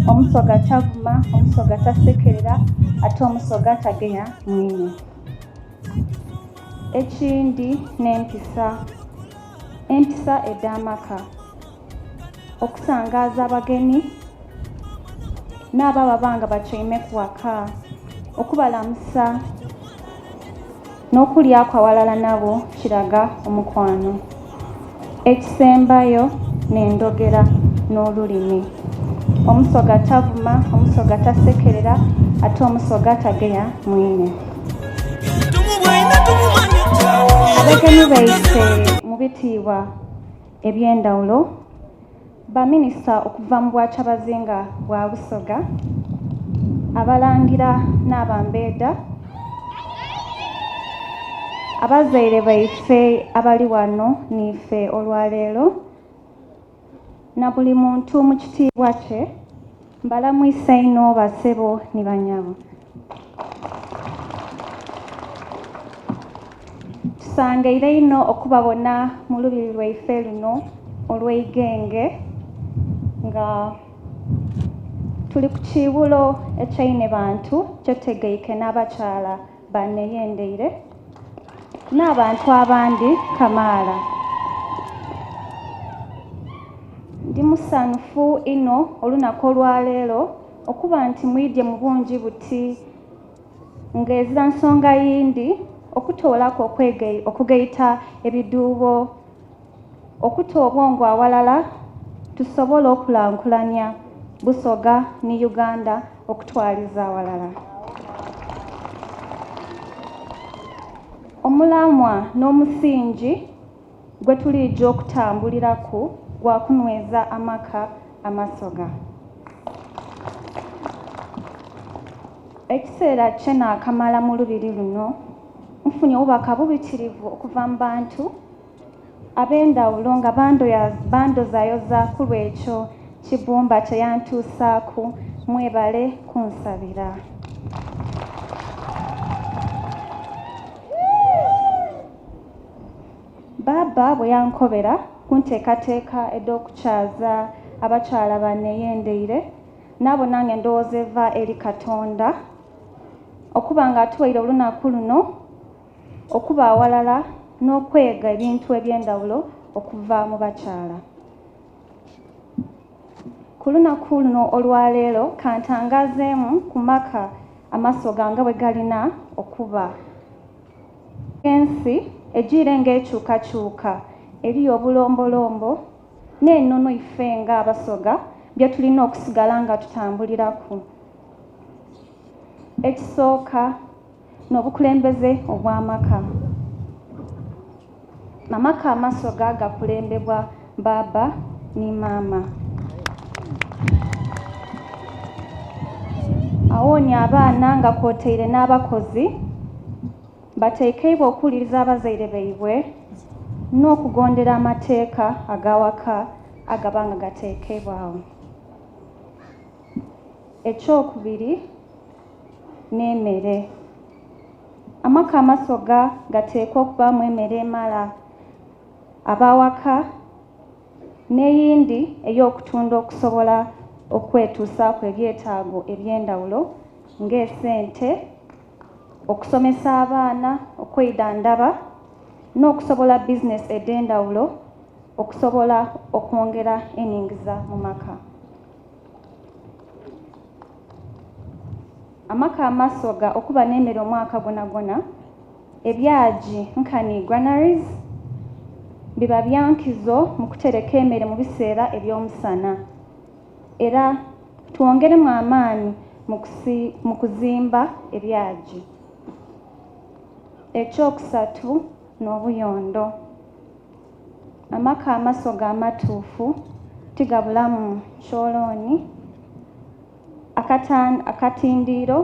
Omusoga tavuma, Omusoga tasekerera ate Omusoga tageya mwine. Ekindi n'empisa, empisa edh'amaka, okusangaaza abageni n'abo ababa nga batyaimeku ghaka, okubalamusa n'okulyaku aghalala nabo kiraga omukwano. Ekisembayo n'endhogera n'olulimi. Omusoga tavuma, Omusoga tasekerera ate Omusoga tageya mwine. Abagenyi baife mu bitiibwa eby'endhawulo, Baminisita okuva mu Bwakyabazinga bwa Busoga, Abalangira n'Abambeedha, abazaire baife abali ghano n'ife olwaleero, na buli muntu mu kitiibwa kye, mbalamwisa inho basebo ni banyabo. Tusangaire inho okubabona mu lubiri lwaife luno olw'Igenge nga tuli ku kiiwulo ekya Inhebantu kyetutegeike n'abakyala ba Neyendeire n'abantu abandi kamaala. Ndi musanhufu inho olunaku olwaleero okuba nti mwidhye mu bungi buti nga ezira nsonga yindi okutoolaku okugaita ebidhuubo, okuta obwongo aghalala tusobole okulankulania Busoga ni Uganda okutwaliza aghalala. Omulamwa n'omusingi gwetuliija okutambuliraku gwa kunhweza amaka Amasoga. Ekiseera kye naakamala mu lubiri luno, nfunye obubaka bubitirivu okuva mu bantu ab'endhawulo nga bandhozayoza ku lw'ekyo Kibumba kye yantuusaaku. Mwebale kunsabira. Bbaabba bwe yankobera ku nteekateeka edh'okukyaza abakyala ba Neyendeire, naabona nga endowooza eva eri Katonda okuba nga atuwaire olunaku luno okuba aghalala n'okwega ebintu eby'endhawulo okuva mu bakyala. Ku lunaku luno olwaleero kantangazeemu ku maka Amasoga nga bwe galina okuba. Ensi ejiire nga ekyukakyuka, eriyo obulombolombo n'enono ife nga Abasoga bye tulina okusigala nga tutambuliraku. Ekisooka n'obukulembeze obw'amaka. Amaka Amasoga gakulembebwa bbaabba ni maama. Awooni abaana nga kwotaire n'abakozi batekeibwa okuwuliriza abazaire baibwe n'okugondera amateeka ag'awaka agaba nga gatekeibwagho. Ekyokubiri n'emere. Amaka Amasoga gateekwa okubaamu emere emala ab'awaka n'eyindi ey'okutunda okusobola okwetuusaaku ebyetaago eby'endhawulo ng'esente, okusomesa abaana, okwidhandhaba n'okusobola bizinesi edh'endhawulo okusobola okwongera eningiza mu maka. Amaka Amasoga okuba n'emere omwaka gwonagwona, ebyagi nkani granaries biba bya nkizo mu kutereka emere mu biseera eby'omusana. Era twongeremu amaani mu kuzimba ebyagi. Ekyokusatu n'obuyondo. Amaka Amasoga amatuufu tigabulamu kyolooni, akatindiiro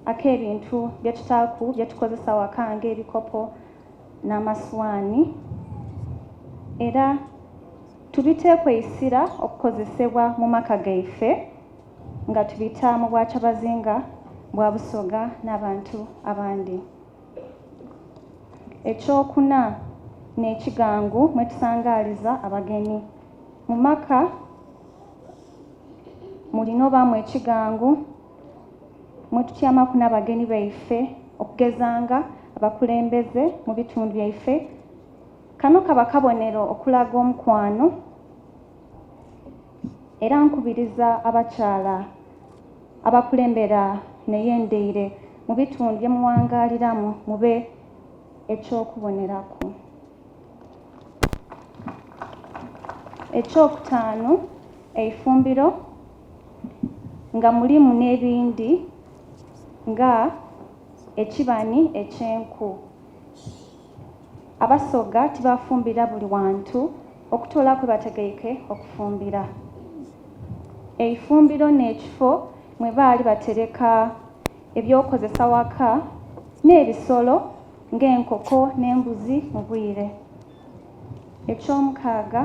ak'ebintu byetutaaku byetukozesa waka nga ebikopo n'amasuwaani era tubiteeku eisira okukozesebwa mu maka gaife nga tubita mu Bwakyabazinga bwa Busoga n'abantu abandi. Ekyokuna n'ekigangu mwetusangaaliza abageni. Mu maka. Mulina obaamu ekigangu mwe tutyamaku n'abagenyi baife okugezanga abakulembeze mu bitundu byaife. Kano kaba kabonero okulaga omukwano era nkubiriza abakyala abakulembera neyendeire mu bitundu bye muwangaliramu mube ekyokuboneraku. Ekyokutaano, eifumbiro nga mulimu n'ebindi nga ekibani eky'enku. Abasoga tibafumbira buli wantu okutoolaku bategeike okufumbira. Eifumbiro n'ekifo mwe baali batereka ebyokozesa waka n'ebisolo ng'enkoko n'embuzi mu bwire. Ekyomukaaga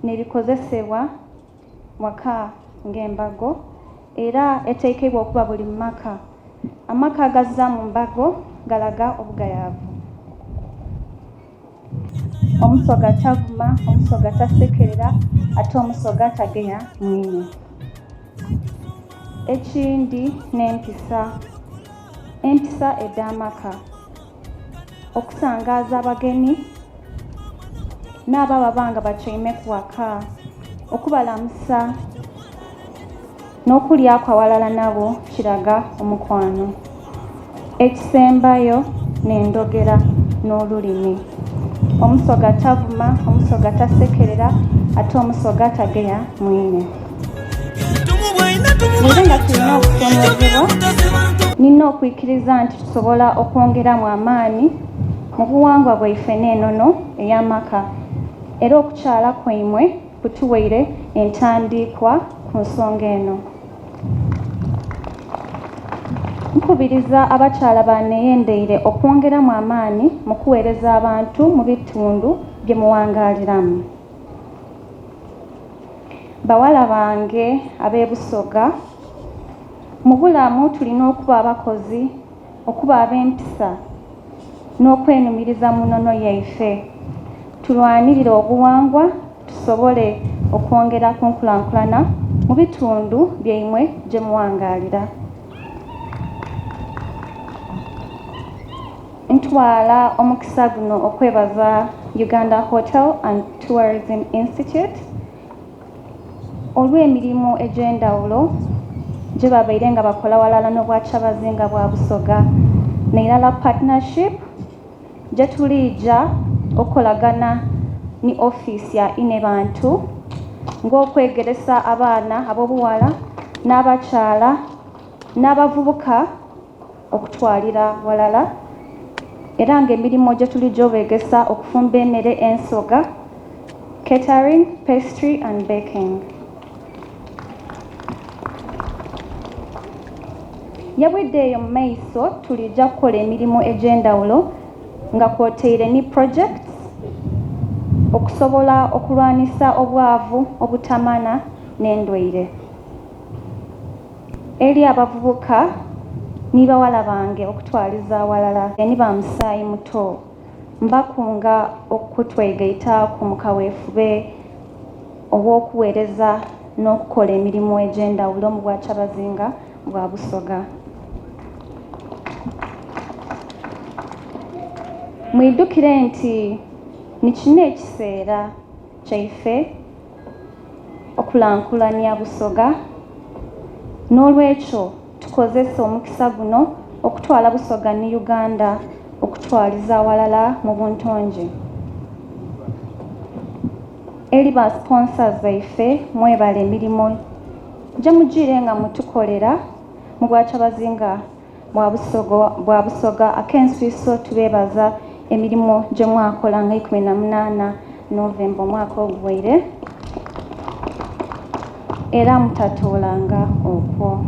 n'ebikozesebwa waka ng'embago era eteekeibwa okuba buli mu maka. Amaka agaziramu mbago galaga obugayaavu. Omusoga tavuma, omusoga tasekerera ate omusoga tageya mwine. Ekindi n'empisa, empisa edh'amaka, okusangaaza abagenyi n'abo ababa nga batyaimeku waka, okubalamusa n'okulyaku awalala nabo kiraga omukwano. Ekisembayo n'endhogera n'olulimi. Omusoga tavuma, omusoga tasekerera ate omusoga tageya mwine. Bwire nga tulina okusomozebwa, nina okwikiriza nti tusobola okwongeramu amaani mu buwangwa bwaife n'enono ey'amaka era okukyala kwaimwe kutuwaire entandiikwa ku nsonga eno. Nkubiriza abakyala baneyendeire okwongeramu amaani mu kuweereza abantu mu bitundu bye muwangaliramu. Bawala bange ab'e Busoga, mu bulamu tulina okuba abakozi, okuba ab'empisa n'okwenumiriza mu nnono yaife. Tulwanirire obuwangwa tusobole okwongera ku nkulankulana mu bitundu byaimwe gye muwangalira. Ntwala omukisa guno okwebaza Uganda Hotel and Tourism Institute olw'emirimu egy'endawulo gye babaire nga bakola walala n'obwakyabazinga bwa Busoga n'eirala partnership gye tuliija okukolagana ni ofiisi ya Inebantu ng'okwegeresa abaana ab'obuwala n'abakyala n'abavubuka okutwalira walala era ng'emirimu gye tulijja obeegesa okufumba emmere ensoga, catering, pastry and baking. Yabwidde eyo mu maiso tulijja kukola emirimu egy'endawulo nga kwotaire ni projects okusobola okulwanisa obwavu, obutamana n'endwaire. Eri abavubuka ni bawala bange okutwaliza awalala ni ba musaayi muto, mbakunga okutwegaitaku mu kaweefube ow'okuweereza n'okukola emirimu egy'endawulo mu bwakyabazinga bwa Busoga. Mwidhukire nti ni kino ekiseera kyaife okulankulania Busoga, n'olwekyo tukozese omukisa guno okutwala Busoga ni Uganda okutwaliza awalala mu buntonge. Eri ba sponsors baife mwebale emirimu gye mugiire nga mutukolera mu bwakyabazinga bwa Busoga ak'enswiso tubeebaza emirimu gye mwakola nga 18 Novemba omwaka oguwaire era mutatoolanga okwo.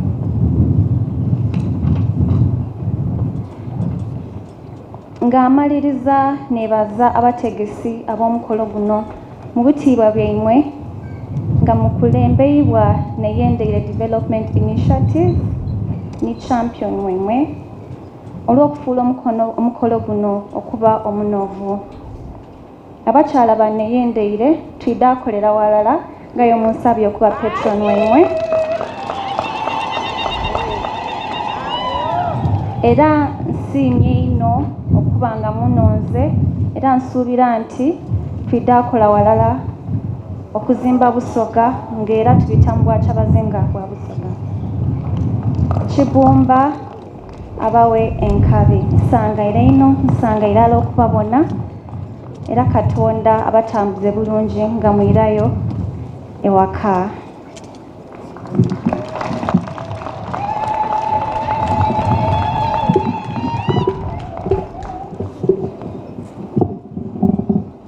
Ng'amaliriza neebaza abategesi ab'omukolo guno mu bitiibwa byaimwe nga mukulembeibwa Neyendeire Development Initiative ni champion waimwe olw'okufuula omukolo guno okuba omunovu. Abakyala ba Neyendeire twidha kolera walala nga yo munsabye okuba patron waimwe. Era nsiimye inho okuba nga munonze era nsuubira nti twidha kola walala okuzimba Busoga nga era tubita mu bwakyabazinga bwa Busoga. Kibumba abawe enkabi. Nsangaire inho, nsangaire ala okubabona era Katonda abatambuze bulungi nga mwirayo ewaka.